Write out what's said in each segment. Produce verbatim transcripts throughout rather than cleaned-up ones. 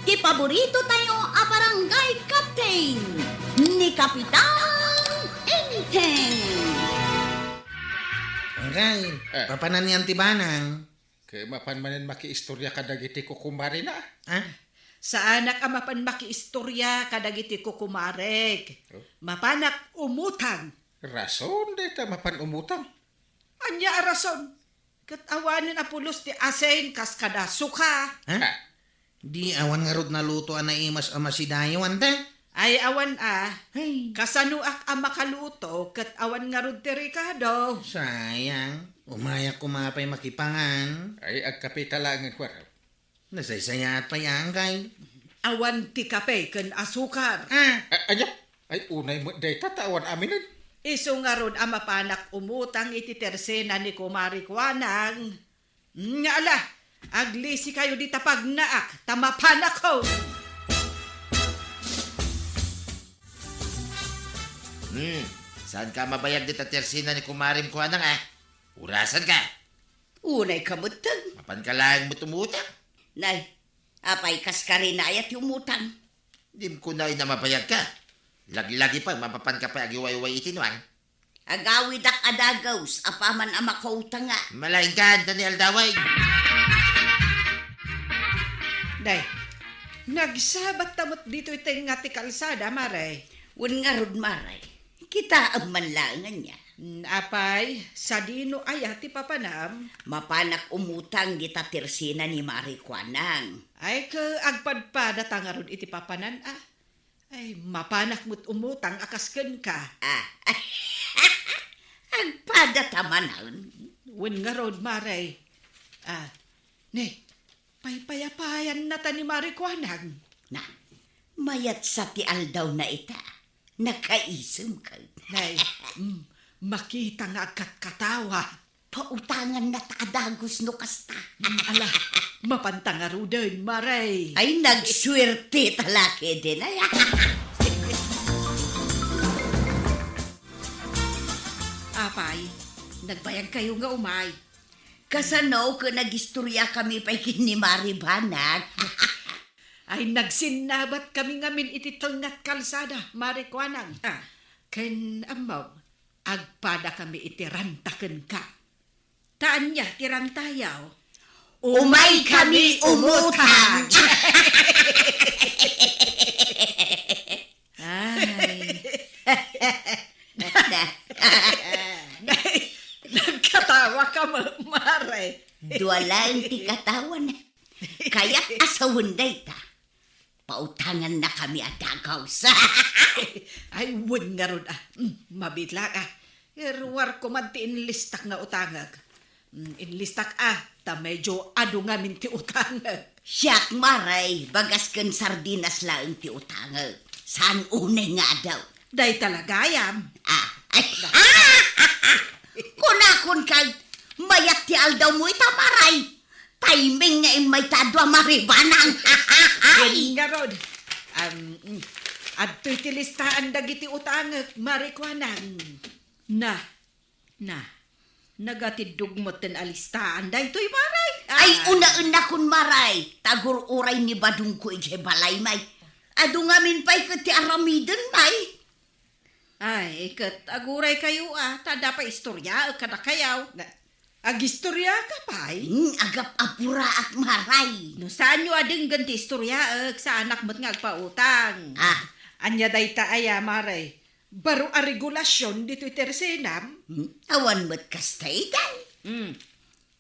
Ti paborito tayo a barangay captain, ni Kapitan Enteng. Angkay, Eh. papanan ni Auntie Banang? Ket mapan manen makiistorya kadagiti kukumarena? Ha? Saanak a mapan makiistorya kadagiti kukumarek. Oh. Mapanak umutang. Rason dayta mapan umutang? Ania a rason? Ket awanen a pulos ti asin kas kada suka. Ha? Ah. Di awan ngarud naluto a naimas a masidayo, ante? Ay, awan a. Ay. Kasanoak a makaluto ket awan ngarud ti rekado. Sayang. Umayak koma pay makipangan. Ay, agkape ta laengen, kuara. Nasaysayaat pay, angkay. Awan ti kape ken asukar. Ah. A-, ania? Ay, unay met dayta ta awan aminen. Isu ngarud a mapanak umutang iti tersena ni Kumari Kuanang. Nga ala, aglisikayo dita pagnaak, ta mapanakon. Hmm, saanka mabayag dita tersena ni Kumarim Kuanang, a? Urasanka. Unayka metten. Mapanka laeng met umutang. Nay, apay kas karina aya ti umutang? Dim kunay a mabayagka. Laglagi pay, mapapanka pay agiwayway iti nuang. Agawidak a dagus, apaman a makautanga. Malaingkan, ta ni aldawen. Day, nagsabat ta met ditoy tengnga ti kalsada, Mare. Wen ngarud, Mare. Kitaem man laeng ania. Mm, apay, sadino aya ti papanam? Mapanak umutang dita tersena ni Mari Kuanang. Ay, ket agpadpada ta ngarud iti papanan, a? Ay, mapanak met umutang a kas kenka. Ah. Agpada ta manen. Wen ngarud, Mare. Ah, ne, paypayapayan nata ni Mari Kuanang. Na, mayat sa ti aldawna ita. Nakaisem ka. Nay, mm, makita nga agkatkatawa. Pautangan nata a dagus no kasta. Mm, ala, mapanta ngaruden, Mare. Ay, nagsuerte ta la ketdin, ay. Apay, nagbayagkayo nga umay. Kasano ket nagistoriakami pay ken ni Mari Banang? Ay, nagsinnabatkami ngamin iti tengnga ti kalsada, Mari Kuanang. Ah. Ken ammom, agpadakami iti ranta kenka. Ta ania ti rantayo? Umaykami umutang. Ay. Nay, nagkatawa ka, ma-, Mare. Dua laeng ti katawan. Kayat a sawen dayta. Pautangannakami a dagus. Ay, wen ngarud, a. Mm, mabiit laeng, a. Iruarko man ti inlistak nga utangek. Mm, inlistak, a, ta medio adu ngamin ti utangek. Siak, Mare, bagas ken sardinas laeng ti utangek. Saan unay nga adu. Dayta la gayam. Ah, ay. Kunakon kay, mayat ti aldawmo ita, Mare. Timing nga immayta a dua, Mari Banang. Wen ngarud. Am, mm, adtoy ti listaan dagiti utangek, Mari Kuanang. Na, na, nagatiddog metten a listaan daytoy, Mare. Ay, ah, unaennakon, Mare. Ta agur-uray ni badongko idiay balay, may. Adu ngamin pay ket ti aramiden, may. Ay, ket aguraykayo, a, ta adda pay istoriaek kadakayo. Na, agistoriaka pay? Hmm, agap-apuraak, Mare. No saanyo a denggen ti istoriaek, saanak met nga agpautang. Ah. Ania dayta aya, Mare? Baro a regulasion ditoy tersenam? Hmm, awan met kasta itan. Hmm.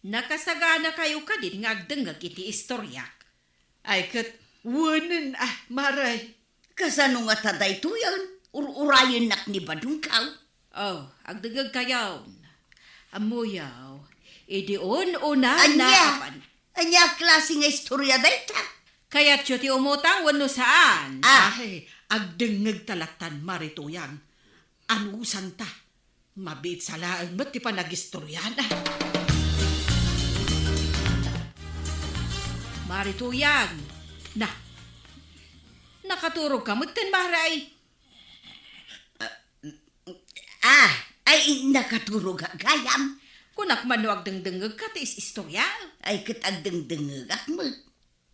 Nakasaganakayo kadin nga agdengngeg iti istoriak? Ay, ket wenen, a, Mare. Kasano ngata daytoyen? Ur-urayennak ni badongko. Oh, agdengngegkayon. Ammoyo, idi un-una na. Ania? Apan ania a klase nga istoria dayta? Kayatyo ti umutang wenno saan? Ah. Ay, agdengngegta lattan, Mare Tuyang. Anusanta. Mabiit sa laeng met ti panagistoriana. Mare Tuyang. Na, nakaturogka metten, Mare, ay? Ah, ay, nakaturogak gayam. Kunak man no agdengdengngegka ti is-istoriaek. Ay, ket agdengdengngegak met.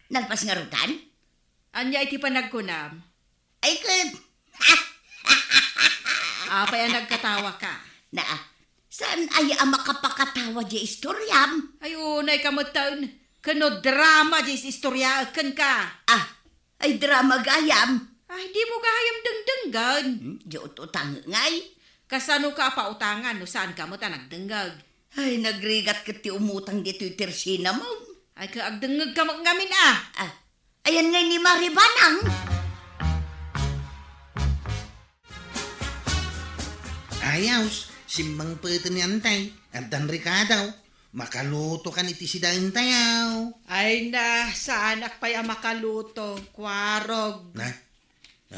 Nalpas ngaruden? Ania iti panagkunam? Ay, ket. Apay a nagkatawaka? Na, saan ay a makapakatawa di istoriam? Ay, unay ka metten. Ken no drama di istorya kenka. Ah, ay drama gayam. Ay, di mo gayam dengdenggen. Hmm, di ututang ngay. Kasano ka a pautangan no saan ka met a nagdengngeg? Ay, nagrigat ket ti umutang ditoy tersinam. Ay, ka agdengngeg ka met ngamin, ah. Ah, ayan ngay ni Mari Kuanang. Ayaw, simmangpeten ni Antay, addan rikadaw. Makaluto kan iti sidaentayaw. Ay na, saanak pay a makaluto, kuarog. Na,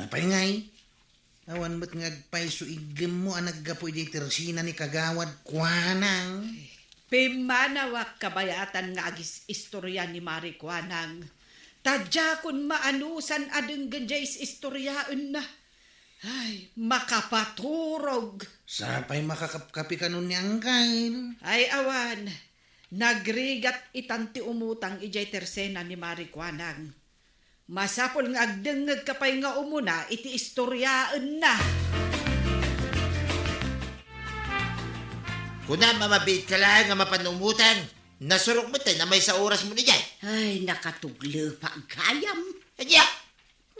apay ngay? Awan met nga agpayso iggemmo a naggapu idiay tersina ni Kagawad Kuanang. Pimmanawak kabayatan nga agis-istorya ni Mari Kuanang. Ta diakon maanusan a denggen diay is-istoryaenna. Ay, makapaturog. Sapay makakapkapi kanon ni Angkel. Ay, awan. Nagrigat itan ti umutang idiay tersena ni Mari Kuanang. Masapul nga agdengngeg ka pay nga umuna iti istoryaenna. Kunam a mabiit ka laeng nga mapan umutang. Nasurok met tay na maysa oras mo ni jay. Ay, nakatuglepa gayam. Ania?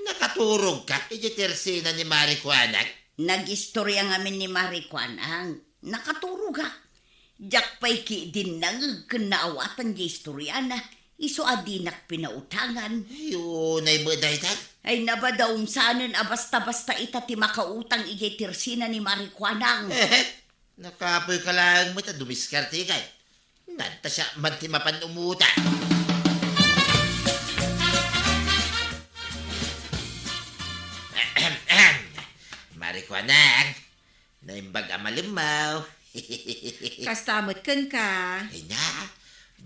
Nakaturog ka iti tersena ni Mari Kuanang? Nagistorya ngamin ni Mari Kuanang. Nakaturogak. Diak pay ki din nangeg ken naawatan di istoriana. Isu a dinak pinautangan. Ay, unay met dayta. Ay, nabadaom sanen a basta-basta ita ti makautang idiay tersina ni Mari Kuanang. Nakapoy ka laeng met a dumiskarte kay. Nagtasa man ti mapan umutang. Mari Kuanang, naimbag a malemmaw. Kasta met kenka. Ay na,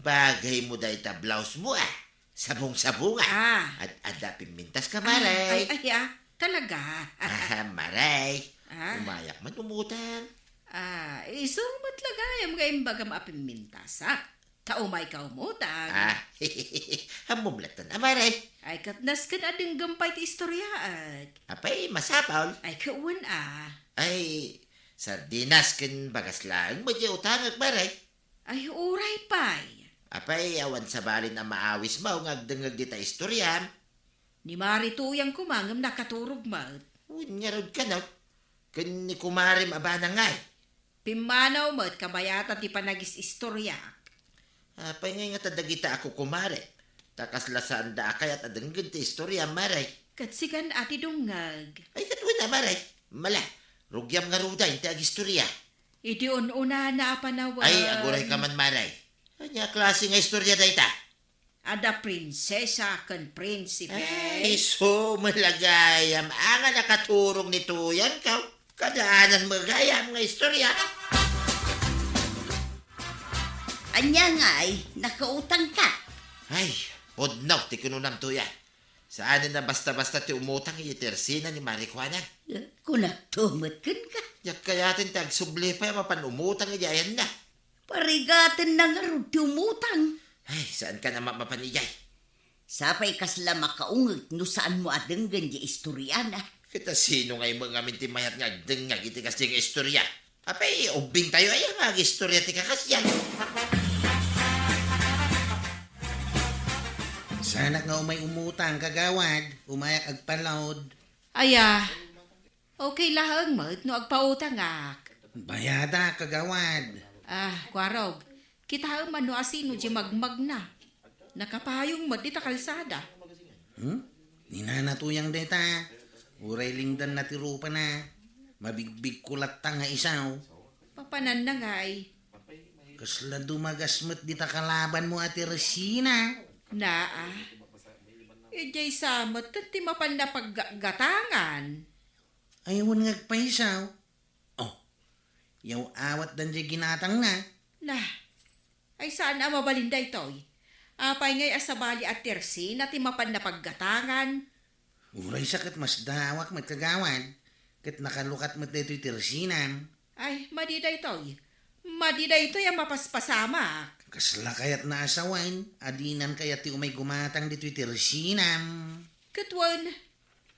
bagay mo dayta blouse mo, ah. Sabong-sabong, ah. Ah. Ad-, adda pimmintas ka, Maray. Ah, ay, ay, ah, talaga? Ah, Maray. Ah. Umayak man umutang. Ah, isu met la gayam nga imbagam a pimmintasak. Ta umay ka umutang. Ah, ammom latta, Maray. Ay, ket nasken a denggem pay ti istoryaek. Apay, masapul? Ay, ket wen, ah. Ay, sardinas ken bagas laeng met ti utangek, Maray. Ay, uray pay. Apay, awan sabalin a maawis maw nga agdengngeg dita istoriam? Ni Mari Tuyang koma ngem nakaturog met. Wen ngarud kano, ken ni kumarem a banang ngay. Pimmanaw met kabayatan ti panagis-istoriak. Apay ngay ngata dagita a kukumarek? Ta kasla saanda a kayat a denggen ti istoriam, Maray. Ket sikan a ti dungngeg. Ay, ket wen a, Maray. Mala, rugiam ngaruden ti agistorya. Idi un-unana a panawen. Ay, aguray ka man, Maray. Ania a klase nga istorya dayta? Adda prinsesa ken prinsipe. Ay, isu met la gayam, ania a nakaturog ni Tuyang, kaw? Kadaanan met gayam nga istorya. Ania ngay, nakautang ka? Ay, pudno ti kinunam, Tuyang. Saanen a basta-basta ti umutang iti tersina ni Mari Kuanang. Kunakto met kenka. Diak kayaten ti agsubli pay a mapan umutang iti ayanna. Parigatenna ngarud ti umutang. Ay, saankan a mapmapan idiay. Sapay kasla makaungeg no saanmo a denggen ti istoriana. Ket a sino ngay met ngamin ti mayat nga agdengngeg iti kasdiay nga istorya? Apay, ubbingtayo aya nga agistorya ti kakasdiay? Saanak nga umay umutang, kagawad. Umayak agpalaod. Aya, okay laeng met no agpautangak. Bayadak, kagawad. Ah, kuarog, kitaem man no asino di magmagna. Nakapayong met dita kalsada. Hmm? Ni Nana Tuyang dayta. Uray lingdanna ti rupana. Mabigbigko latta nga isaw. Papananna ngay. Kasla dumagas met dita kalabanmo a tersina. Naa. Idiay sa met ti mapanna paggatangan. Ay, wen nga agpaysaw. Oh, yaw-awatdan diay ginatangna. Na, ay saan a mabalin daytoy? Apay ngay a sabali a tersina ti mapanna paggatangan? Uray sa ket masdaawak met, kagawad, ket nakalukat met daytoy tersinam. Ay, madi daytoy. Madi daytoy a mapaspasamak. Kasla kayatna a sawen, a dinan kayat ti umay gumatang ditoy tersinam? Ket wen,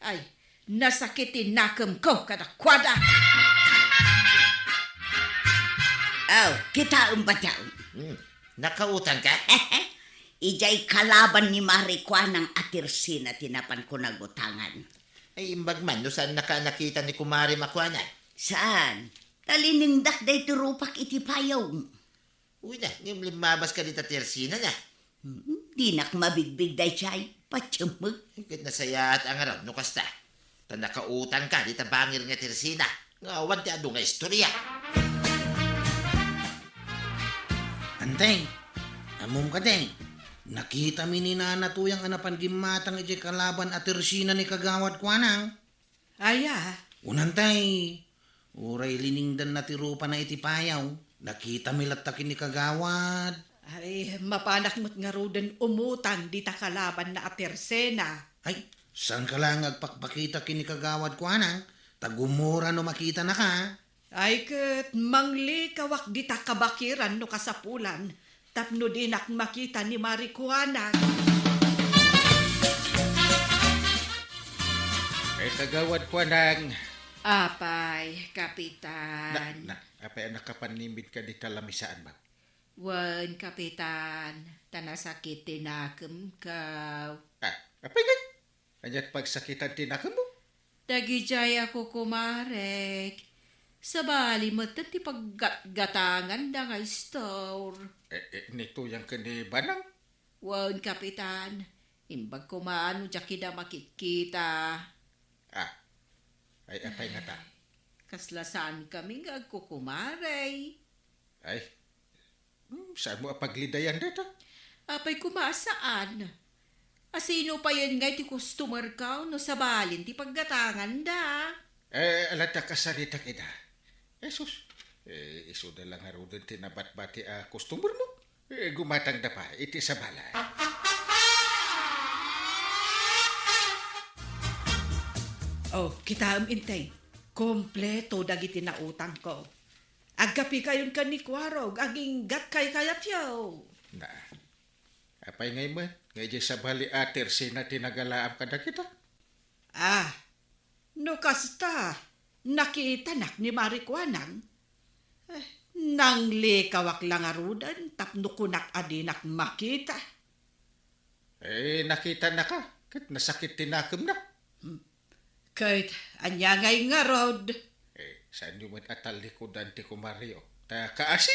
ay, nasakit ti nakemko kadakuada. Aw, kitaem, batiaw. Hmm, nakautangka? Idiay kalaban ni Mari Kuanang a Tersina ti napanko nagutangan. Ay, imbag man no saannaka a nakita ni kumarem a Kuanang. Saan? Ta linengdak daytoy rupak iti payong. Uy na, ngem limmabaska dita Tersina na. Hmm, dinak mabigbig daydiay, patiemmek. Ket nasayaat a ngarud no kasta. Ta nakautangka dita bangir nga Tersina, nga awan ti adu nga istorya. Antay, ammom kadi, nakitami ni Nana Tuyang a napan gimmatang idiay kalaban a Tersina ni Kagawad Kuanang. Aya? Unantay, uray liningdanna ti rupana iti payaw, nakitami latta ken ni Kagawad. Ay, mapanak met ngaruden umutang dita kalabanna a Tersena. Ay, saanka la nga agpakpakita ken ni Kagawad Kuanang, ta gumura no makitanaka. Ay ket, manglikawak dita kabakiran no kasapulan, tapno dinak makita ni Mari Kuanang. Ay, Kagawad Kuanang. Apay, Kapitan. Na, na, apay a nakapanimidka dita lamisaanmo? Wen, Kapitan, ta nasakit ti nakemko. Ah, apay ngay? Ania ti pagsakitan ti nakemmo? Dagidiay a kukumarek. Sabali metten ti paggatgatanganda nga istor. Eh, eh, ni Tuyang ken ni Banang? Wen, Kapitan. Imbag koma no diak ida makitkita. Ah, ay, apay ngata? Kasla saankami nga agkukumarey. Ay, Hmm, saanmo a paglidayan dayta? Apay koma a saan? A sino payen ngay ti customer-ko no sabalin ti paggatanganda? Eh, ala ta kasaritak ida. Jesus, eh, isuda la ngaruden ti nabatbati a customer-mo. Eh, gumatangda pay iti sabali. Oh, kitaem, Enteng. Kompleto dagiti nautangko. Agkapikayon ken ni Kuarog, aginggatkay kayatyo. Na, apay ngay met nga idiay sabali a Tersena ti nagalaam kadagita? Ah, no kasta, nakitanak ni Mari Kuanang. Eh, nanglikawak la ngaruden tapno kunak a dinak makita. Eh, nakitanaka, ket nasakit ti nakemna. Hmm. Ket ania ngay ngarud? Eh, saanyo met a tallikudan ti kumareyo. Ta kaasi?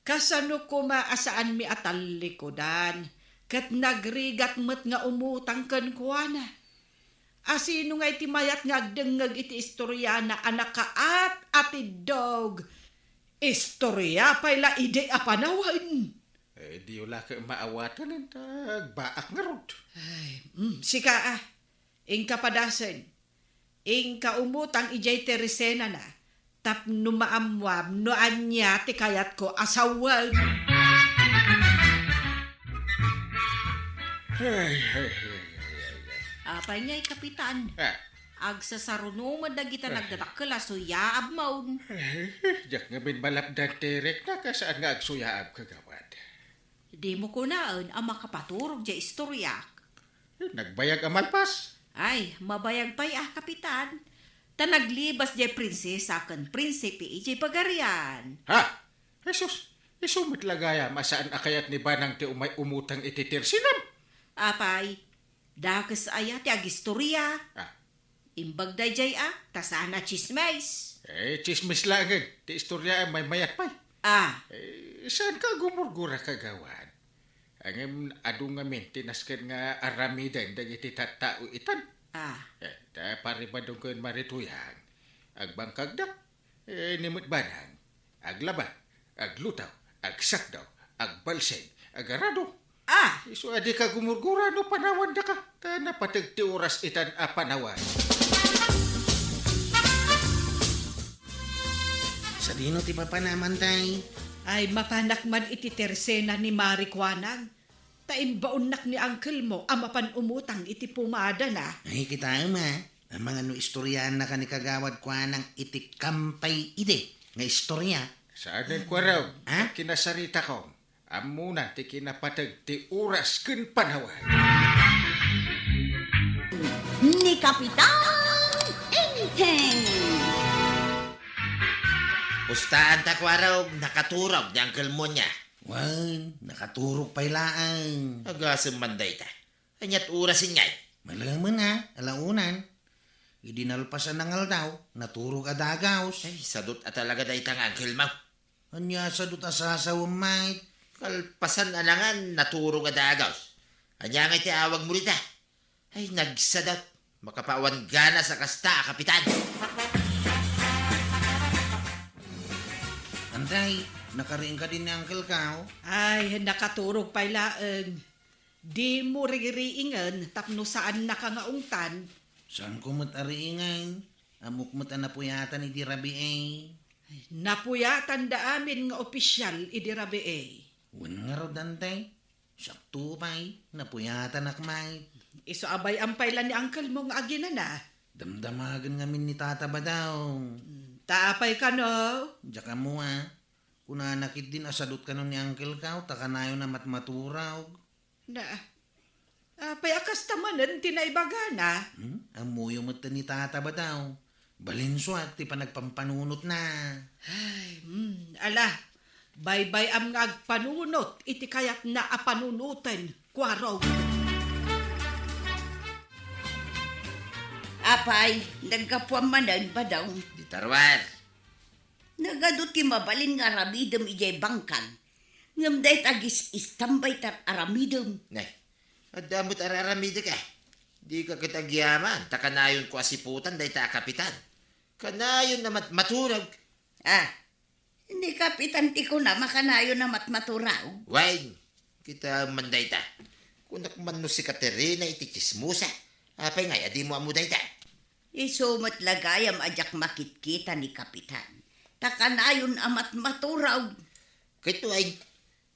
Kasano koma a saanmi a tallikudan? Ket nagrigat met nga umutang kenkuana. A sino ngay ti mayat nga agdengngeg iti istoriana a nakaat-atiddog? Istoria pay la idi a panawen. Eh, diyo la ket maawaten ta agbaak ngarud. Ay, mm, sika a. Inka padasen. Inka umutang idiay Teresenana tapno maammuam no ania ti kayatko a sawen. Ay, ay, ay, ay, ay, ay. Apay ngay, Kapitan? Ah. Agsasaruno met dagita nagdadakkel a suyaabmon. Eh, diak ngamin malapdan ti rikna, kasaan nga agsuyaab, Kagawad. Dimo kunaen a makapaturog diay istoriak. Eh, nagbayag a malpas. Ay, mabayag pay a, Kapitan. Ta naglibas diay prinsesa ken prinsipe idiay pagarian. Ha? Jesus, isu met la gayam a saan a kayat ni Banang ti umay umutang iti Tersenam? Apay, dakes aya ti agistoria? Ah. Imbag daydiay a, ta saan a tsismis. Eh, tsismis laengen. Ti istoria a maymayat pay. Ah. Eh, saanka a gumurgura, Kagawad? Ngem adu ngamin ti nasken nga aramiden dagiti tattao itan. Ah. Eh, ta paribadong ken Mari Tuyang. Agbangkagda. Eh, ni met Banang, aglaba, aglutaw, agsakdaw, agbalsing, agarado. Ah! Isu a dika gumurgura no panawandaka, ta napateg ti oras itan a panawan. Sadino ti papanamantay? Ay, mapanak man iti Tersena ni Mari Kuanang. Ta imbaonnak ni uncle mo a mapan umutang iti pumadana. Ay, kitaem a. Amangan no istoriaannaka ni Kagawad Kuanang iti kampay idi nga istoria. Saanen, Kuarog. Ha? Kinasaritakon. Ammona ti kinapateg ti oras ken panawan. ni Kapitan Enteng. Pustaanta, Kuarog, nakaturog ni Uncle Munya. Wen, nakaturog pay laeng. Agasem man dayta. Ania't orasen ngay? Malemen a, alaunan. Idi nalpasan nga aldaw, naturog a dagaws. Ay, sadut a talaga dayta nga uncle mo. Ania sadut a sasawem, mait? Kalpasan a nangan, naturog a dagaws. Ania ngay ti awagmo dita? Ay, nagsadut. Makapawan ganas a kasta a kapitan. Anday, nakariing kadi ni Uncle Kao? Ay, nakaturog pay laeng. Dimo ririingen tapno saannaka nga ungtan. Saanko met a riingen. Ammok met a napuyatan idi rabii. Napuyatanda amin nga opisyal idi rabii. Wen ngarud, Anday. Sakto pay, napuyatanak met. Isu a bay-am pay la ni uncle mo nga aginana. Damdamagen ngamin ni Tata Badong. Hmm, ta apay kano? Diak ammo a. Kunana ketdin a sadut kano ni Uncle Kao, ta kanayon a matmaturog. Na, apay a kasta manen ti naibagana? Hmm? Ammoyo met ni Tata Badong. Balinsuak ti panagpampanunotna. Ay, hmm, ala, baybay-am nga agpanunot iti kayatna a panunoten, Kuarog. Apay, naggapuam manen, Badong? Di tarwer. Nagadu ti mabalin nga aramidem idiay bangkag. Ngem dayta gis-istambay ti ar-aramidem. Ne, adda met ar-aramidek a. Dika ket agyaman, ta kanayonko a siputan dayta a kapitan. Kanayon a mat-, maturog. Ah, ni kapitan ti kunam a kanayon a matmaturog? Wen, kitaem man dayta. Kunak man no si Katerina iti tsismosa. Apay ngay a dimo ammo dayta? Isu met la gayam a diak makitkita ni kapitan. Ta kanayon a matmaturog. Ket wen,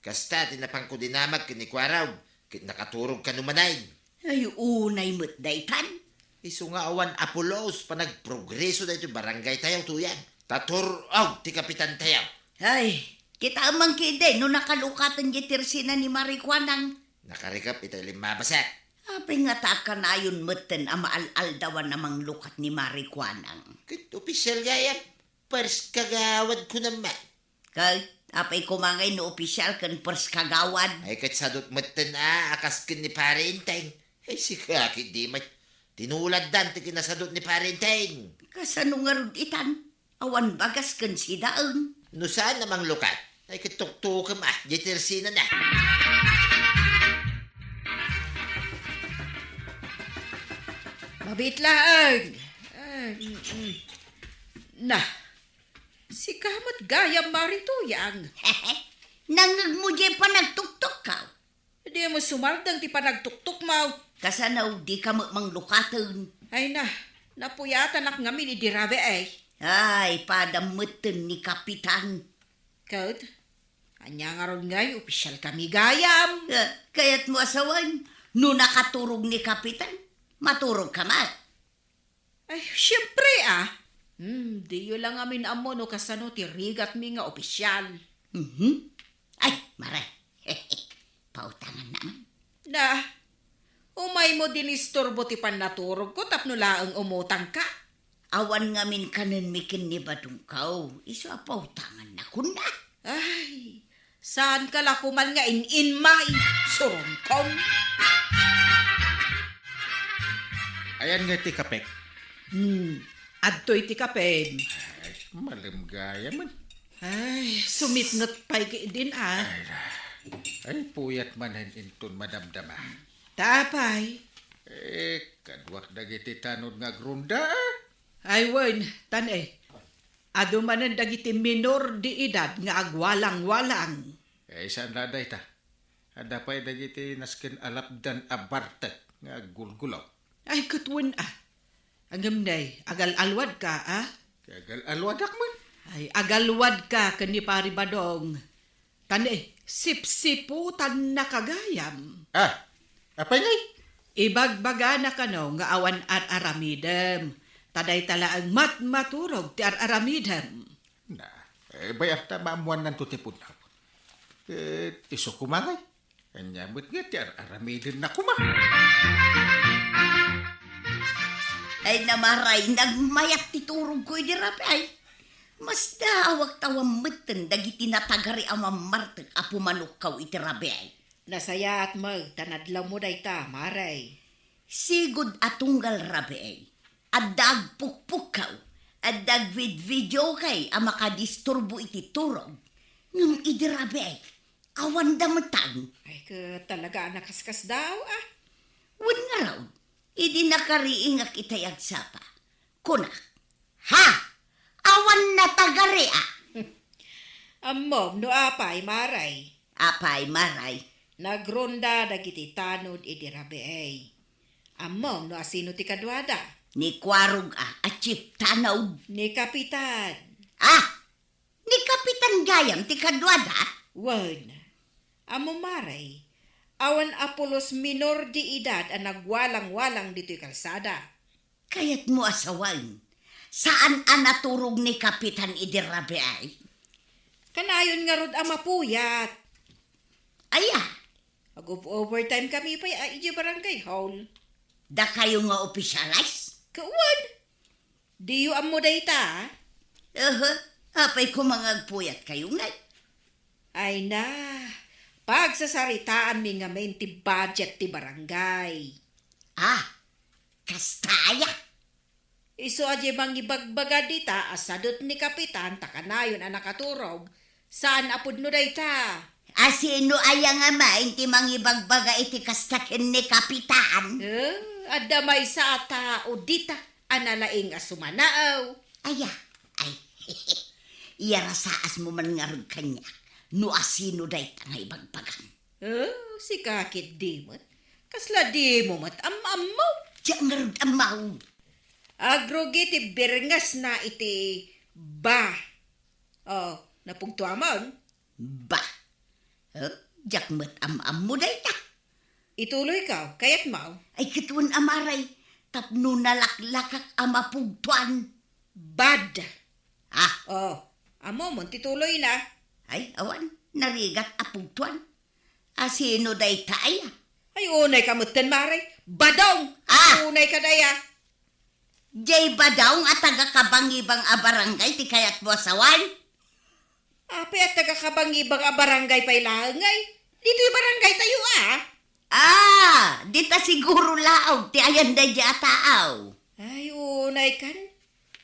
kasta ti napanko dinamag ken ni Kuarog, ket nakaturog kano manen. Ay, unay met daytan. Isu nga awan a pulos, panagprogreso daytoy barangay tayo, Tuyang. Ta tur-og ti kapitan tayo. Ay, kitaem man ketdi no nakalukaten diay tersina ni Mari Kuanang. Nakarikep iti limmabasek. Apay ngata a kanayon metten a maal-aldawan a manglukat ni Mari Kuanang? Ket opisyal gayam, pers kagawad kunam met. Ket apay koma ngay no opisyal ken pers kagawad? Ay, ket sadut metten a, a kas ken ni Pare Enteng. Ay, sika ketdi met. Tinuladdan ti kinasadut ni Pare Enteng. Kasano ngarud itan? Awan bagas ken sidaen. No saan a manglukat, ay ket tuktukem a, diay tersinana. Mabiit laeng. Ay, mm, mm. Na, sika met gayam, Mari Tuyang. Nangngegmo diay panagtuktok, kaw? Dimo sumardeng ti panagtuktok, maw. Kasano dika met manglukaten? Ay na, napuyatanak ngamin idi rabii. Ay, padam metten ni Kapitan. Ket, ania ngarud ngay, opisyal kami gayam? Eh, kayatmo a sawen, no nakaturog ni Kapitan, maturog ka met. Ay, siempre, ah. Hmm, diyo lang amin ammo no kasano ti rigatmi nga opisyal. Mhm. Ay, mare. Pautangan na man. Na, umaymo dinisturbo ti pannaturogko tapno laeng umutangka. Awan ngamin kanenmi ken ni Badongko, isu a pautanganna kunna. Ay, saanka la koman nga in-inmay, surongkong. Ayan nga ti kapek. Hmm, adtoy ti kapem. Ay, malem gayam. Ay, sumitnget pay ketdin, ah. Ay, ay, puyat manen inton madamdama. Ta apay? Eh, kaduak dagiti tanod nga agronda, ah. Ay, wen, tan, eh. Adu manen dagiti minor de edad nga agwalang-walang. Eh, saan la dayta? Adda pay dagiti nasken a lapdan a bartek nga aggulgulaw. Ay, ket wen, ah. Ngem nay, agal-alwadka, ah? Ti agal-alwadak man. Ay, agalwadka ken ni Pari Badong. Tan, eh, sipsiputannaka gayam. Ah, apay ngay? Ibagbagana kano nga awan ar-aramidem. Ta dayta laeng matmaturog ti ar-aramidem. Na, eh, bay-am ta maammuannanto ti pudno. Eh, isu koma ngay. Ania met nga ti ar-aramidenna koma? Ay, Maray, nagmayat ti turogko idi rabii. Masdaawak ta awan metten dagiti natagari a mammartek a pumanokkaw iti rabii. Nasayaat met ta nadlawmo dayta, Maray. Sigud a tunggal rabii, adda agpukpukkaw, adda agvidvideokay a makadisturbo iti turog. Ngem idi rabii, awanda metten. Ay, ket talaga a nakaskasdaaw, a. Wen ngarud, idi nakariingak itay agsapa, kunak, "Ha! Awan natagari, a!" Ammom no apay, Maray? Apay, Maray? Nagronda dagiti tanod idi rabii. Ammom no asino ti kaduada? Ni Kuarog, a, a chief tanod. Ni Kapitan. Ah! Ni Kapitan gayam ti kaduada? Wen, ammom, Maray, awan a pulos minor de edad a nagwalangwalang ditoy kalsada. Kayatmo a sawen, saan a naturog ni Kapitan idi rabii? Kanayon ngarud a mapuyat. Aya? Ag-overtime kami pay a idiay barangay hall. Dakayo nga opisyales? Kawan! Diyo ammo dayta, a? Aha, apay koma nga agpuyatkayo ngay? Ay na, pagsasaritaanmi ngamin ti budget ti barangay. Ah, kasta aya? Isu a diay mangibagbaga dita a sadut ni Kapitan ta kanayon a nakaturog, saan a pudno dayta. A sino aya ngamin ti mangibagbaga iti kasta ken ni Kapitan? Eh, adda maysa a tao dita a nalaing a sumanaaw. Aya, ay, iyarasaasmo man ngarud kaniak no asino dayta nga ibagbagam. Eh, sika ket di met. Kasla dimo met am-ammo? Diak ngarud ammo. Agrugi ti birngesna iti ba. Oh, napugtuamon? Ba. Eh, diak met am-ammo dayta. Ituloyko, kayatmo? Ay, ket wen a, Maray, tapno nalaklakak a mapugtuan. Bad. Ah. Oh, ammomon ti tuloyna? Ay, awan, narigat a pugtuan. A sino dayta aya? Ay, unayka metten, Maray. Badong! Ah! Unayka daya. Diay Badong a taga-Kabangibang a barangay ti kayatmo a sawen? Apay a taga-Kabangibang a barangay pay laeng ngay? Ditoy barangaytayo, a. Ah, dita siguro laeng ti ayan daydiay a tao. Ay, unaykan.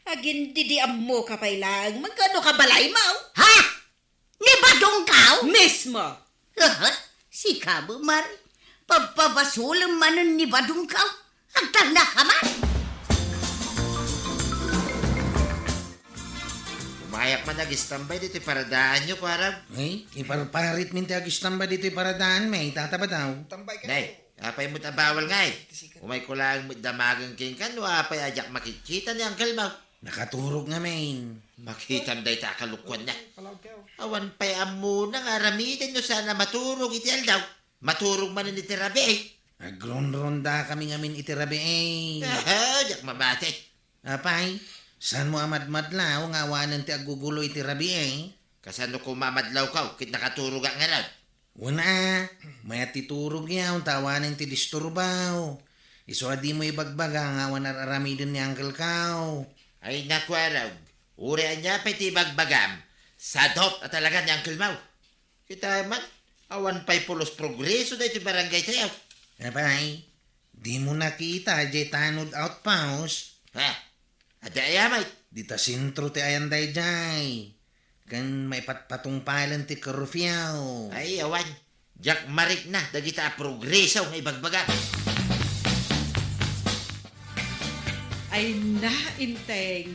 Agin-, di, di ammoka pay laeng. Mangkano ka balaymo? Ha? Ni Badongkaw? Mismo! Aha, sika, Maray. Pagpabasolem manen ni Badongkaw. Agtalnaka man. Umayak man agistambay ditoy paradaanyo, Kuarog. Ay, iparparitmin ti agistambay ditoy paradaanmi, Tata Badong. Nay, apay met a bawal ngay? Umayko laeng met damagen kenka no apay a diak makitkita ni Uncle Mau. Nakaturog ngamin. Makitam dayta a kalukuanna. Awan pay ammona nga aramiden no saan a maturog iti aldaw. Maturog manen iti rabii. Agronrondakami ngamin iti rabii. Aha, diak mabati. Apay, saanmo a madmadlaw nga awanen ti aggugulo iti rabii? Kasano koma a madlawko ket nakaturogak ngarud? Wen a, mayat ti turogyo ta awanen ti disturbaw. Isu a dimo ibagbaga nga awan ar-aramiden ni Uncle Mau. Ay, Kuarog, uray ania pay ti ibagbagam, sadut a talaga ni Uncle Mau. Kita man, awan pay pulos progreso daytoy barangaytayo. Apay, dimo nakita diay tanod outpost? Ha? Adda aya met? Dita sentro ti ayan daydiay. Ken maipatpatungpalen ti curfew. Ay, awan. Diak marikna dagita a progreso nga ibagbaga. Ay na, Inteng.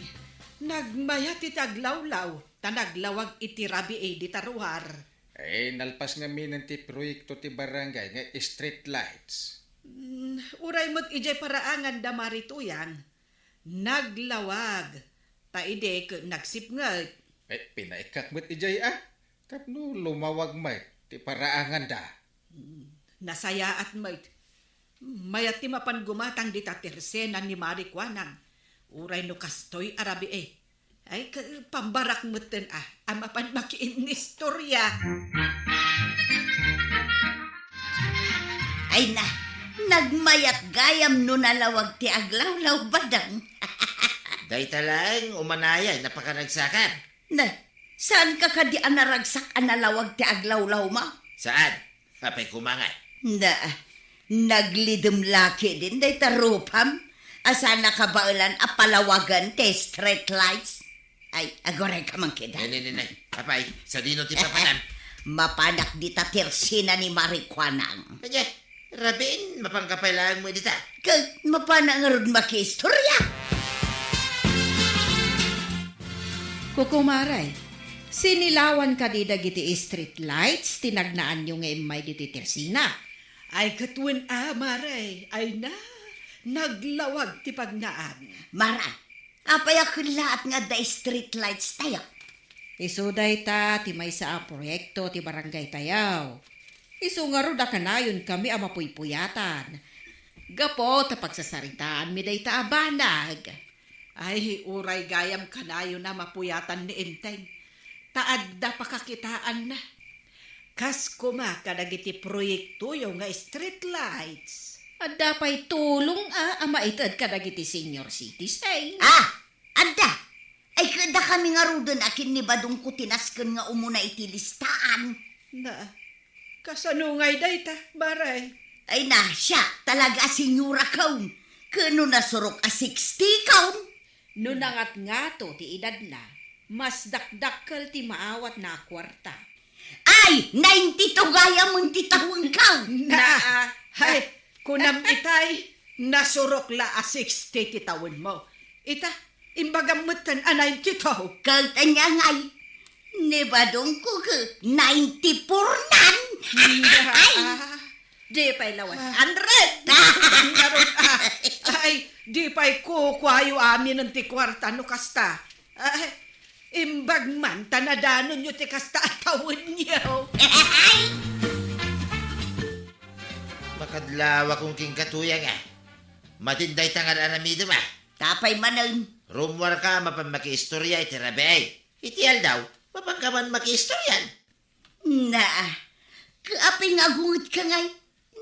Nagmayat iti aglawlaw, ta naglawag iti rabii dita ruar. Ay, nalpas ngamin ti proyekto ti barangay nga street lights. Mm, uray met idiay paraangan da Mari Tuyang. Naglawag, ta idi ket nagsipnget. Eh, pinaikkak met idiay a, tapno lumawag met ti paraanganda. Hmm, nasayaat met. Mayat ti mapan gumatang dita tersena ni Mari Kuanang. Uray no kastoy a rabii. Ay, ka-, pambarak metten a, a mapan makiinnistorya. Ay na, Nagmayat gayam no nalawag ti aglawlaw, Badang. Dayta laeng umanayay napakaragsakan. Na, saan ka kadi a naragsak a nalawag ti aglawlawmo? Saan? Apay koma ngay? Na, naglidem la ketdin dayta rupam a saan a kabaelan a palawagen ti street lights. Ay, aguray ka man kida. Nay, nay, nay, nay. Apay, sadino ti papanam? Mapanak dita tersina ni Marikuanang. Anya, rabiin, mapanka pay laeng met dita. Ket mapana ngarud makiistorya. Kukumare, sinilawan kadi dagiti street lights ti nagnaanyo nga immay ditoy tersina? Ay, ket wen a, mare. Ay na, naglawag ti pagnaan. Mara, apay a kellaat nga adda street lights tayo? Isu dayta ti maysa a proyekto ti barangay tayo. Isu ngarud a kanayon kami a mapuypuyatan. Gapu ta pagsasaritaanmi dayta a banag. Ay, uray gayam kanayon a mapuyatan ni Enteng. Ta adda pakakitaanna. Kas koma kadagiti proyektoyo nga street lights. Adda pay tulong a, a maited kadagiti senior citizen. Ah! Adda! Ay, ket dakami ngaruden a ken ni Badongko ti nasken nga umuna iti listaan. Na, kasano ngay dayta, mare? Ay na, siak talaga a senyora kaon. Ket no nasurok a sixty kaon. No nangatngato ti edadna, mas dakdakkel ti maawatna a kuarta. Ay, ninety-two gayam ti tawenko. Na, ay, kunam itay, nasurok la a sixty ti tawenmo. Ita, imbagam metten a ninety-two. Ket ania ngay, ni Badongko ket ninety-four nan. Na, ay, ah. Di pay la one hundred. Ah, ngarud, ah. Ay, di pay kukuayo aminen ti kuarta no kasta. Ah, imbag man ta nadanonyo ti kasta a tawenyo. Makadlawakon kenka, Tuyang, a. Madin dayta nga ar-aramidem, a. Apay manen? Rummuarka a mapan makiistorya iti rabii. Iti aldaw, mapanka man makiistoryan. Na, ket apay nga agungetka ngay?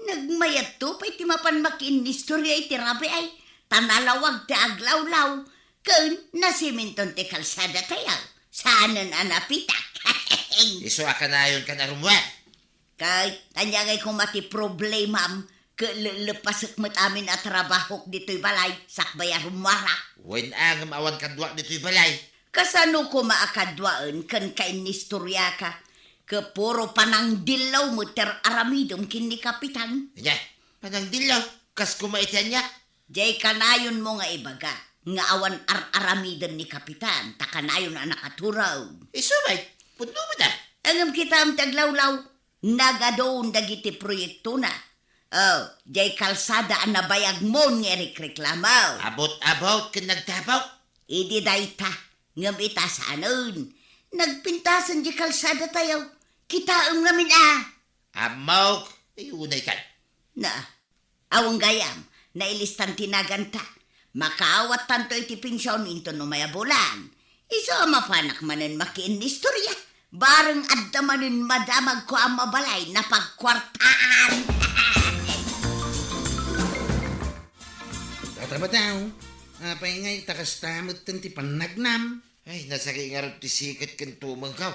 Nagmayatto pay ti mapan makiinnistorya iti rabii, ta nalawag ti aglawlaw, ken nasiminton ti kalsada tayo. Saanen a napitak. Isu a kanayonkan a rummuar. Ket ania ngay koma ti problemam, ket lellepasek met amin a trabahok ditoy balay, sakbay a rummuarak. Wen a, ngem awan kaduak ditoy balay. Kasano koma a kaduaen ken kainnistoriaka? Ket puro panangdillaw met ti ar-aramidem ken ni Kapitan. Ania? Panangdillaw? Kas koma iti ania? Diay kanayonmo nga ibaga nga awan ar-aramiden ni Kapitan, ta kanayon a nakaturog. Isu met, pudno met a. Ngem kitaem ti aglawlaw, nagadun dagiti proyektona. O, diay kalsada a nabayagmon nga irikreklamo. Abot-abot ken nagtapok. Idi dayta, ngem ita saanen. Nagpintasen diay kalsada tayo. Kitaem ngamin a. Ammok, ay unay kan. Na, awan gayam, nailistan ti naganta. Makaawattanto iti pension inton umay a bulan. Isu a mapanak manen makiinnistorya. Bareng adda manen madamagko a mabalay napagkuartaan. Tata Badaw, apay ngay ta kasta metten ti pannagnam? Ay, nasakit ngarud ti siket ken tumengko.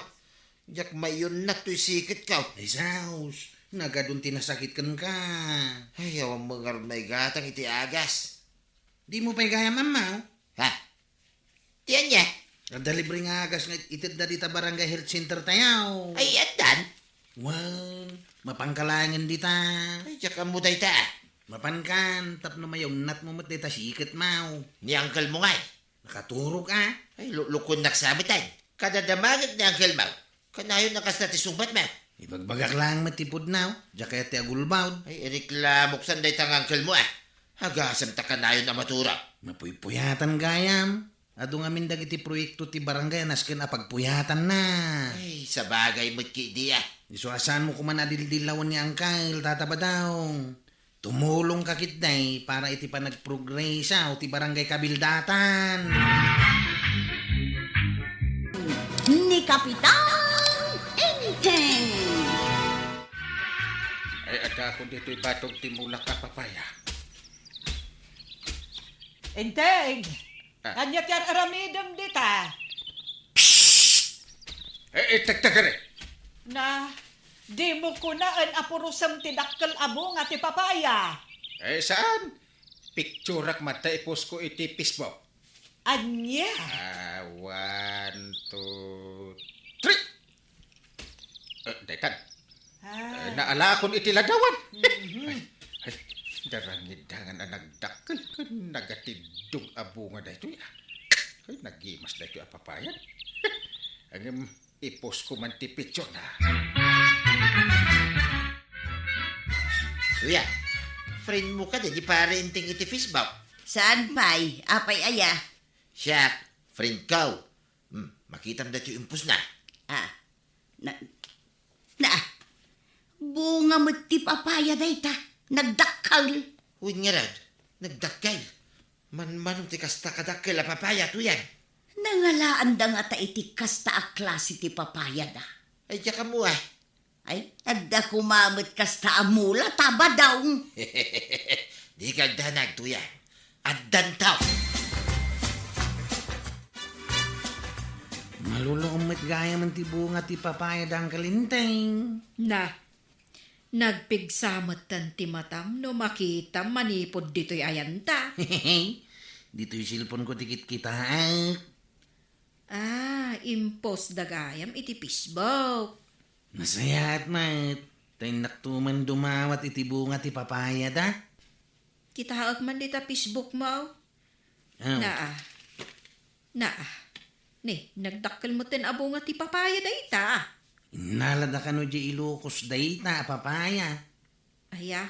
Diak maiyunnat toy siketko. Ay, sus, nagadun ti nasakit kenka. Ay, awan met ngarud maigatang iti agas. Dimo pay gayam ammo? Ha? Ti ania? Adda libre nga agas nga itedda dita barangay health center tayo. Ay, addan? Wen, mapanka laengen dita. Ay, diak ammo dayta. Mapankan, tapno mayunnatmo met dayta siketmo. Ni uncle mo ngay? Nakaturog a. Ay, lu-, lukuennak sa met ay. Kadadamagek ni uncle mo. Kanayon a kasta ti sungbatmo. Ibagbagak laeng met ti pudno, diak kayat ti agulbod. Ay, ireklamok san dayta nga uncle mo, a. Agasem ta kanayon a maturog. Mapuypuyatan gayam. Adu ngamin dagiti proyekto ti barangay a nasken a pagpuyatanna. Ay, sabagay met ketdi a. Isu a saanmo koman a dildillawen ni uncle, Tata Badaw. Tumulongka ketdi para iti panagprogreso ti barangay kabildatan. Ni Kapitan Enteng. Ay, Adakon ditoy batog ti mulak a papaya. Enteng! Ah. Ania ti ar-aramidem dita? Eh, eh, tagtagari! Na, dimo kunaen a purosem ti dakkel a bunga ti papaya. Eh, saan? Picturak man ta ipost ko iti Facebook. Ania? Ah, one, two, three. Eh, daytan. Ah. Eh, naalakon iti ladawan. Mhm. Ay, ay, darangidangan a nagdakkel ken nagatiddog a bunga daytoy, ah. Ay, nagimas daytoy a papayan. Ngem, ipost ko man ti picture na. Kuya, friend mo kadi ni Pare Enteng iti Facebook? Saan pay? Apay aya? Siak, friend ko. Hmm, makitam daytoy impostna. Ah, na, na, bunga met ti papaya dayta. Nagdakkel. Wen ngarud, nagdakkel. Manmanon ti kasta kadakkel a papaya, Tuyang. Nangalaanda ngata iti kasta a klase ti papayada. Ay, diak ammo, ah. Ay, adda koma met kasta a mula, Tabadaw. Dika agdanag, Tuyang. Addanto. Maluluom met gayamen ti bunga ti papayada, Uncle Enteng. Na, nagpigsa metten ti matam no makitam manipud ditoy ayanta. Ditoy cellphone ko ti kitkitaek. Ah, impostda gayam iti Facebook. Nasayaat met, ta innakto man dumawat iti bunga ti papayada. Kitaek man dita Facebook mo. Ah. Naa. Naa. Ni, nagdakkel metten a bunga ti papaya dayta. Innalada kano diay Ilocos dayta a papaya. Aya,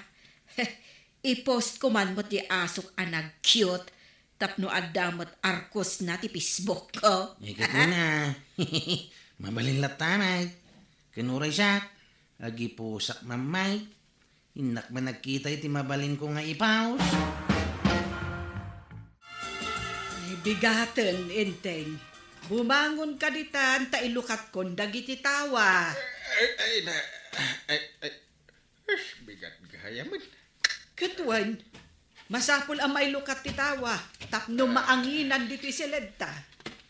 ipost ko man met diay asok a nag-cute tapno adda met arkosna ti Facebook ko. Ay, ket una, mabalin latta met. Ken uray siak, agipusak man met. Innak man nagkita iti mabalinko nga ipaus. Ay, bigaten, Enteng. Bumangon ka ditan ta ilukatkon dagiti tawa. Ay, ay, na, ay, ay, eh, bigat gayamen. Ket wen, masapul a mailukat ti tawa tapno maanginan ditoy seledta.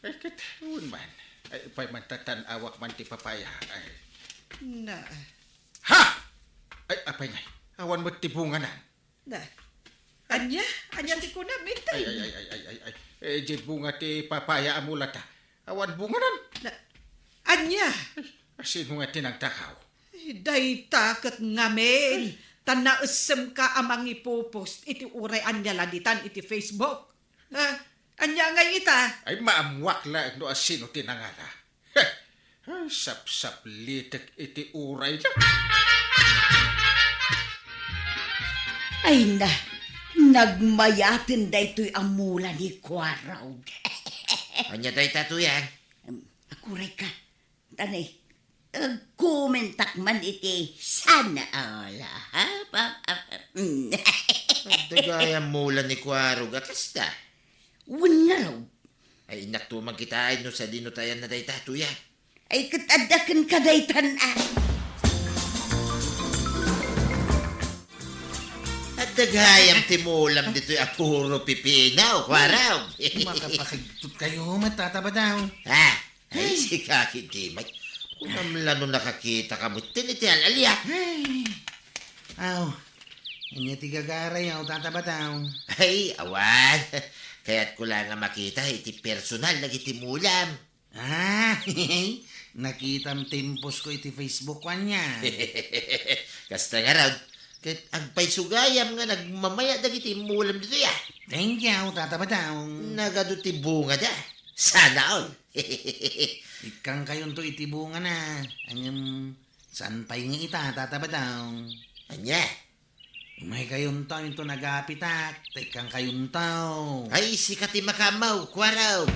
Ay, ket wen man. Ay, pay man tatan-awak man ti papaya. Ay. Na. Ha! Ay, apay ngay, awan met ti bunganan. Na. Ania? Ania ti kunam, Enteng? Ay, ay, ay, ay, ay, ay. Eh, di bunga ti papaya a mulata. Awan bunganan. Na, ania? Ay, sino nga ti nagtakaw? Ay, dayta ket ngamin. Ay. Ta naessemka a mangipopost iti uray ania la ditan iti Facebook. Ah, ania ngay ita? Ay, maammuak laeng no asino ti nangala. Heh! Ay, sapsaplitek iti uray na. Ay na, nagmayaten daytoy a mula ni Kuarog. Ania dayta, Tuyang? Em, aguray ka. Tani, agkomentak man iti sana all, ha? Pa, pa, pa, mm. Adda gayam mula ni Kuarog a kasta. Wen ngarud. Ay, innakto man kitaen no sadino ti ayanna dayta, Tuyang. Ay, ket adda kenka daytan, a. Adda gayam ti mulam ditoy a puro pipino, Kuarog. Makapakigtot kayo met, Tata Badang. Ha? Ay, sika ketdi met. Kunam la no nakakitaka metten iti al-alia. Ay. Aw, ania ti gagarayo, Tata Badang? Ay, awan. Kayatko la nga makita iti personal dagiti mulam. Ah, nakitam ti impost ko iti Facebook ko ania. Kasta ngarud, ket agpayso gayam nga nagmamaya dagiti mulam ditoy, a. Thank you, Tata Badang. Nagadu ti bungada. Sana all. Ikkangkayonto iti bungana. Ngem, saan pay nga ita, Tata Badang? Ania? Umaykayonto, inton agapitak, ta ikkangkayonto. Ay, sika ti makaammo, Kuarog.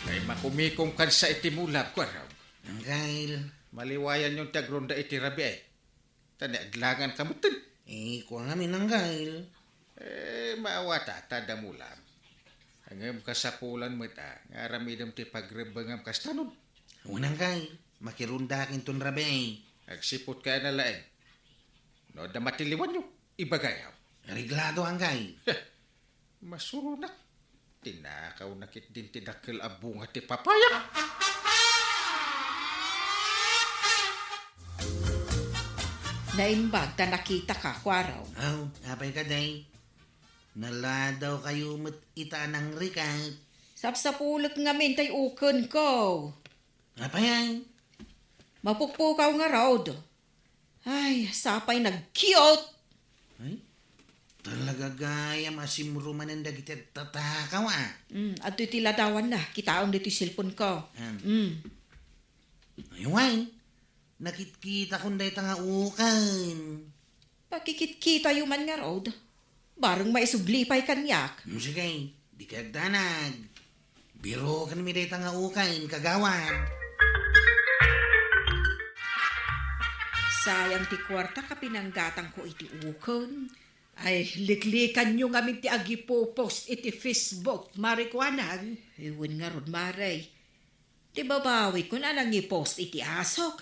Ay, makumikom kansa iti mulam, Kuarog. Anggail. Maliwayanyon ti agronda iti rabii. Ta naaglangan ka metten. Eh, kua ngamin, Anggail. Eh, maawata, ta adda mulam. Ngem kasapulan met, a, nga aramidem ti pagrebbengam kasta nun. Wen, Anggail. Makirundaak inton rabii. Agsiput kaya na laeng. No adda matiliwanyo, ibagayo. Reglado, anggayo. Masuronak. Tinakawna ketdin ti dakkel a bunga ti papaya. Naimbag ta nakitaka, Kuarog. Aw, apay kadi? Naladawkayo met ita a nangrigat. Sapsapulek ngamin tay ukenko. Apay ay? Mapukpukaw ngarud. Ay, sapay nagkiot. Ay, talaga gayam a simrumanen dagiti agtatakaw, a. Mm, adtoy ti ladawanna. Kitaem ditoy cellphone ko. Am. Mm. Ay, wen, nakitkitakon dayta nga uken. Pakikitkitayo man ngarud. Bareng maisubli pay kaniak. Mm, sige, dika agdanag. Birokenmi dayta nga uken, kagawad. Sayang ti kuarta a pinanggatangko iti uken. Ay, liklikanyo ngamin ti agipopost iti Facebook, Mare Kuanang. Ay, wen ngarud, Mare. Ti babawikon a nangipost iti asok.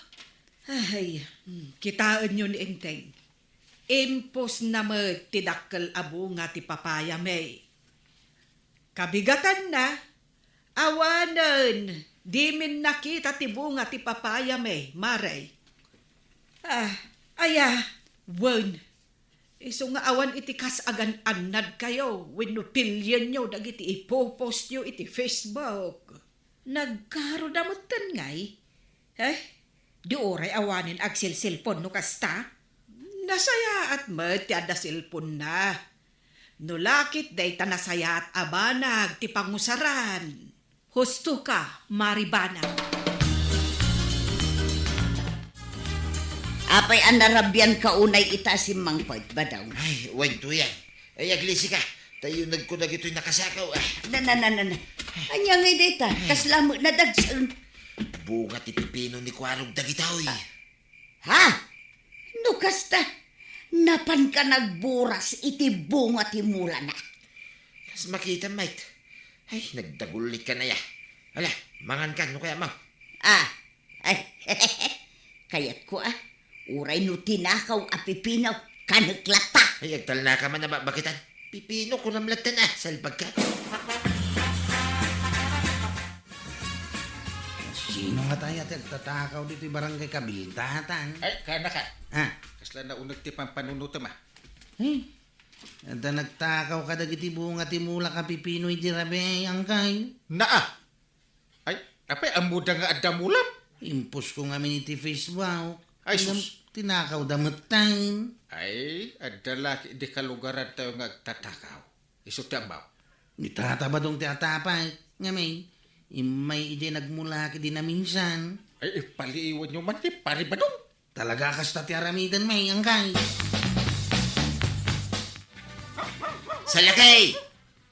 Ay, hmm, kitaenyo ni Enteng. Impostna met ti dakkel a bunga ti papayami. Kabigatanna, awanen dimin nakita ti bunga ti papayami, Mare. Ah, aya, wen. Isu nga awan iti kas agan-annadkayo wenno pilienyo dagiti ipopostyo iti Facebook. Nagkaroda metten ngay? Eh, di uray awanen agselselpon no kasta? Nasayaat met ti adda selponna. No lakit dayta nasayaat a banag ti pangusaran. Husto ka, Mare Banag. Apay a narabian ka unay ita a simmangpet, Badong? Ay, wen, Tuyang. Ay, aglisi ka. Tayunegko dagitoy nakasakaw, ah. Na, na, na, na, na. Ania ngay dayta? Kasla met nadagsen. Bunga ti pipino ni Kuarog dagitoy. Ah. Ha? No kasta, napanka nagburas iti bunga ti mulana. Kas makita, Mike. Ay, nagdagullit ka na ya. Ala, mangan ka, no kaya mo? Ah, ay, kayatko, ah. Uray no tinakaw a pipino, kanek latta. Ay, agtalna ka man a babakitan. Pipino, kunam latta na, salbag ka. Sino nga tayo ti agtatakaw ditoy barangay Kabildatan? Ay, kana ka. Ah. Kasla nauneg ti pampanunotem, ah. Eh, adda nagtakaw kadagiti bunga ti mula a pipino iti rabii, angkay. Naa. Ay, apay, ammoda nga adda mulam? Impost ko ngamin iti Facebook. Ay, sus. Tinakawda metten. Ay, adda la iti kalugaran tayo nga agtatakaw. Isu ti ammo. Ni Tata Badong ti atapay. Ngamin, immay idiay nagmula ket di naminsan. Ay, ipaliiwanyo man ti Pari Badong. Talaga kasta ti aramiden, may angkay. Salakay!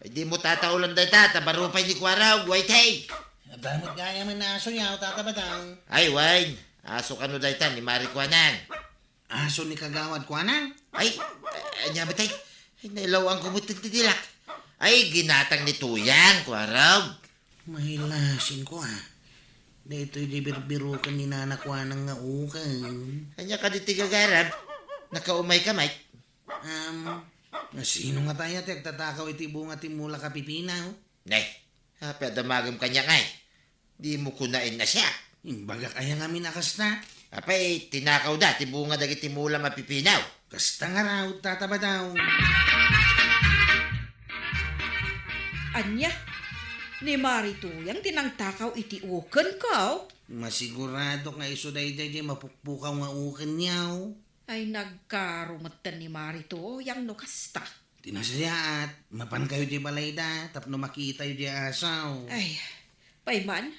Ay, di mo tataulan dayta, ta baro pay ni Kuarog, way tay! Adda met gayam nga asoyo, Tata Badong. Ay, wen. Aso kano dayta ni Mari Kuanang? Aso ni Kagawad Kuanang? Ay, ay, ania met ay? Ay, nailawanko met ti dilak. Ay, ginatang ni Tuyang, Kuarog. Mailasin ko, ah. Daytoy di birbiroken ni Nana Kuanang nga uken. Ania kadi ti gagaram? Nakaumay ka, Mike? Um, sino nga tayo ti agtatakaw iti bunga ti mula a pipino? Nay, apay a damagem kaniak, ay? Di mo kunaen a siak. Imbagak aya ngamin a kasta? Apay, tinakawda ti bunga dagiti mula a pipino. Kasta ngarud, Tata Badong. Ania? Ni Mari Tuyang ti nangtakaw iti ukenko? Masiguradok nga isu daydiay diay mapukpukaw nga ukenyo. Ay, nagkaro metten ni Mari Tuyang no kasta. Ti nasayaat, mapankayo diay balayda tapno makitayo diay aso. Ay, pay man,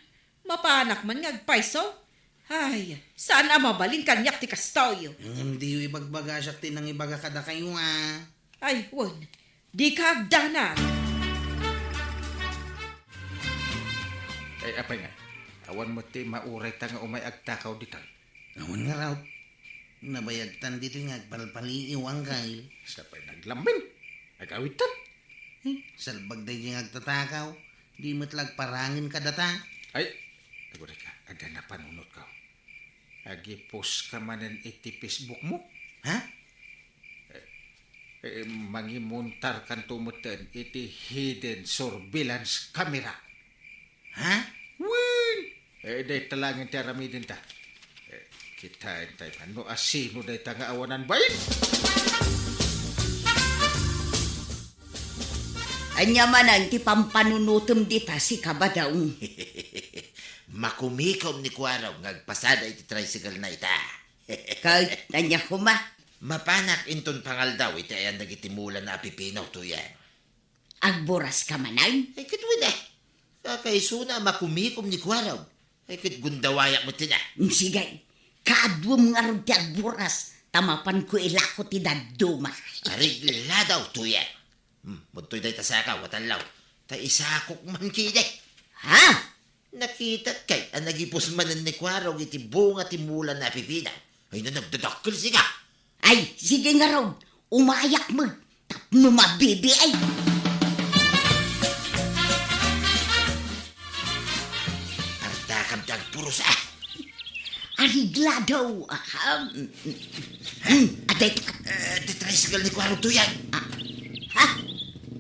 mapanak man nga agpayso. Ay, saan a mabalin kaniak ti kastoy. Ngem diyo ibagbaga siak ti nangibaga kadakayo, a. Ay, wen, dika agdanag. Ay, apay nga, awan met ti mauray ta nga umay agtakaw ditoy. Awan ngarud. Nabayagtan ditoy nga agpalpaliiw, angkel. Sapay naglamin. Agawidtan. Eh, salbag daydiay nga agtatakaw. Di met la agparangen kadata. Ay, aguray ka, adda napanunotko. Agipost ka manen iti Facebook mo? Ha? Eh, eh, mangimontar kanto metten iti hidden surveillance camera. Ha? Wen! Eh, dayta laengen ti aramidenta. Eh, kitaentayo man no asino dayta nga awanan bain. Ania manen ti pampanunotem dita, sika, Badong? Makumikom ni Kuarog nga agpasada iti tricycle na ita. Ket ania koma? Mapanak inton pangaldaw iti ayan dagiti mulana a pipino, Tuyang. Agburas ka manen? Ay, ket wen, eh. Kakaisuna a makumikom ni Kuarog. Ay, ket gundawayak met ida. Mm, sige. Kaaduem ngarud ti agburas, ta mapanko ilako ti dadduma. Aregladaw, Tuyang. Hmm, mudtoy dayta sakaw, atallaw. Ta isakok man kidi. Ha? Nakitak kay a nagipost manen ni Kuarog iti bunga ti mulana a pipino. Ay, na nagdadakkel, sika. Ay, sige ngarud. Umayak met tapno mabibiay. Partakam ti agpuros, ah. Areglado, aha. Hmm, adayta. Eh, ti tricycle ni Kuarog, Tuyang. Ah, ha?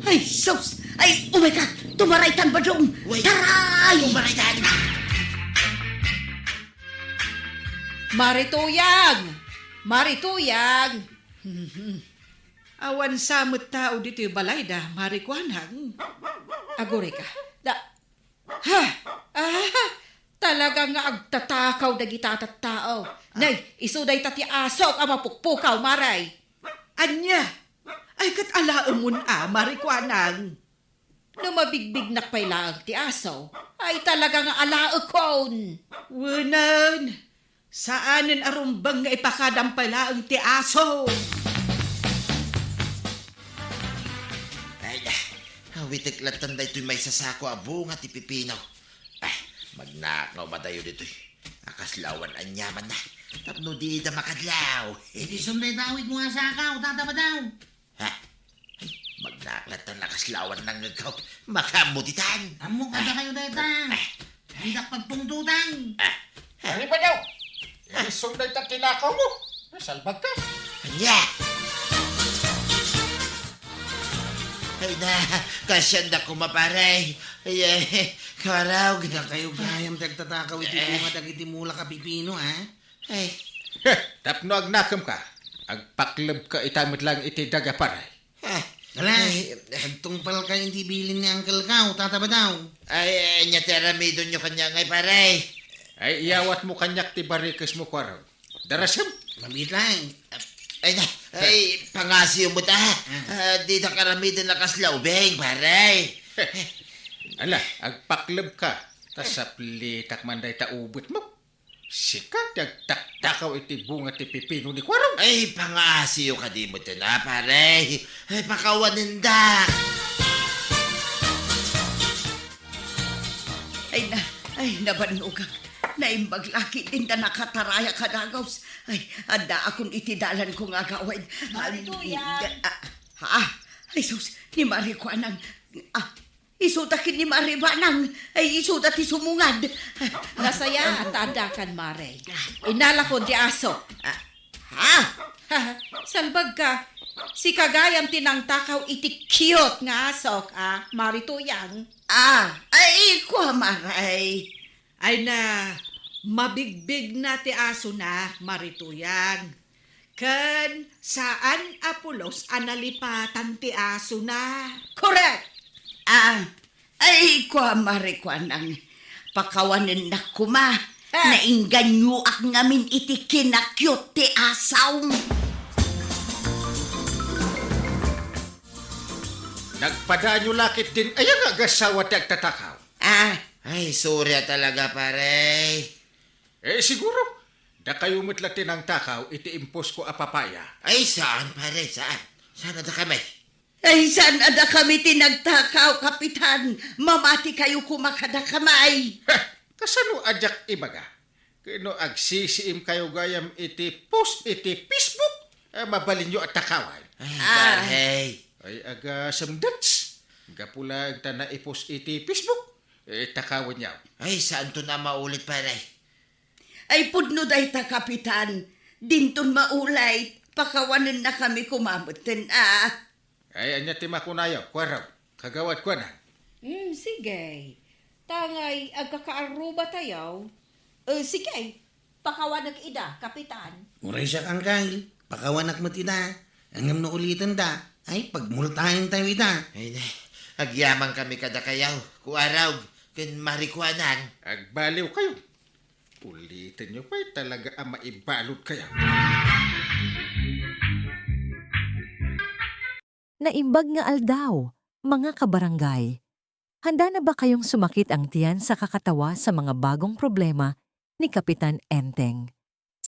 Ay, sus! Ay, umay ka! Tumaraytan, Badong! Wait. Taray! Tumaraytan! Mari Tuyang! Mari Tuyang! Awan sa met tao ditoy balayda, Mari Kuanang. Aguray ka. Da, ha? Ah, talaga nga agtatakaw dagita a tattao. Nay, isu dayta ti asok a mapukpukaw, Mari. Ania? Ay, ket alaemon a, Mari Kuanang. No mabigbignak pay laeng ti aso, ay talaga nga alaekon. Wenen, saanen a rumbeng nga ipakadam pay laeng ti aso. Ay, awitek lattan daytoy maisasako a bunga ti pipino. Ah, magnakaw madayo ditoy. Akasla awan aniamanna. Tapno dida makadlaw. Iti sunday dawit mo nga sakaw, Tata Badaw. Ha? Ay, magnaklat ta nakasla awan nangngegko. Makaammo ditan. Ammo kada kayo dayta. Ah. Didak pagtungtutan. Ah. Arriba daw. Isunday ta tinakaw mo. Nasalbag ka. Anya? Ay na, kasyan da kuma, pare. Ay, ay, karaw. Dakayo gayam ti agtatakaw iti bunga dagiti mulak a pipino, ha? Ay. Heh, tapno agnakem ka, agpakleb ka ita met lang iti daga, pare. Ah. Ala, ay, agtungpal ka iti bilin ni Uncle Kao, Tata Badaw. Ay, ania ti aramidonyo kaniak ngay, pare? Ay, iyawat mo kaniak ti barikes mo, Kuarog. Darasem. Mabit lang. Ay, na, ay, pangasiw mo ta. Ah. Ah, di ta karamiden a kasla ubing, pare. Heh. Ala, agpakleb ka. Ta saplitak man dayta ubet mo. Sika ti agtaktakaw iti bunga ti pipino ni Kuarog. Ay, pangasiyo kadi met ita, pare. Ay, pakawanen da. Ay na, ay, nabannogak. Naimbag la ketdin ta nakatarayak a dagaws. Ay, addaakon iti dalanko nga agawid. Mari Tuyang. Ah, ha? Ay, sus, ni Mari Kuanang. Ah, Isuda ken ni Mari Banang, ay isuda ti sumungad. Nasaya ta addakan, Mari. Inalakon ti aso. Ah, ha? Salbag ka. Sika gayam ti nangtakaw iti cute nga asok, a, Mari Tuyang. Ah, ay, kua, Mari. Ay na, mabigbigna ti asona, Mari Tuyang. Ken saan a pulos a nalipatan ti asona. Correct! Ah, ay, kua, Mari Kuanang, pakawanennak koma. Ah. Nainganyoak ngamin iti kinakyot ti asom. Nagpadaanyo la ketdin aya nga agasawa ti agtatakaw? Ah. Ay, sorry a talaga, pare. Eh, siguro, dakayo met la ti nangtakaw iti imposko a papaya. Ay, saan, pare, saan? Saan a dakami? Ay, saan a dakami ti nagtakaw, Kapitan? Mamati kayo koma kadakami. Heh, kasano a diak ibaga? Ket no agsisiim kayo gayam iti post iti Facebook, eh, mabalinyo a takawan. Ay, ah, pare. Ay, aga semdets. Gapu laeng ta naipost iti Facebook, eh, takawan yaw. Ay, saanton a maulit, pare? Ay pudno dayta, Kapitan. Dinton maulay, pakawanennakami koma metten a. Ay, ania ti makunayo, Kuarog? Kagawad kuana. Hmm, sige. Tangay agkakaarrubatayo. Eh, sige. Pakawanek ida, Kapitan. Uray siak, Angkal. Pakawanak met ida. Ngem no ulitenda, ay, pagmultaentayo ida. Ay, ne, agyamankami kadakayo, Kuarog, ken Marikuanan. Agbaliwkayo. Ulitenyo pay talaga a maibaludkayo. Naimbag nga aldaw, mga kabarangay. Handa na ba kayong sumakit ang tiyan sa kakatawa sa mga bagong problema ni Kapitan Enteng?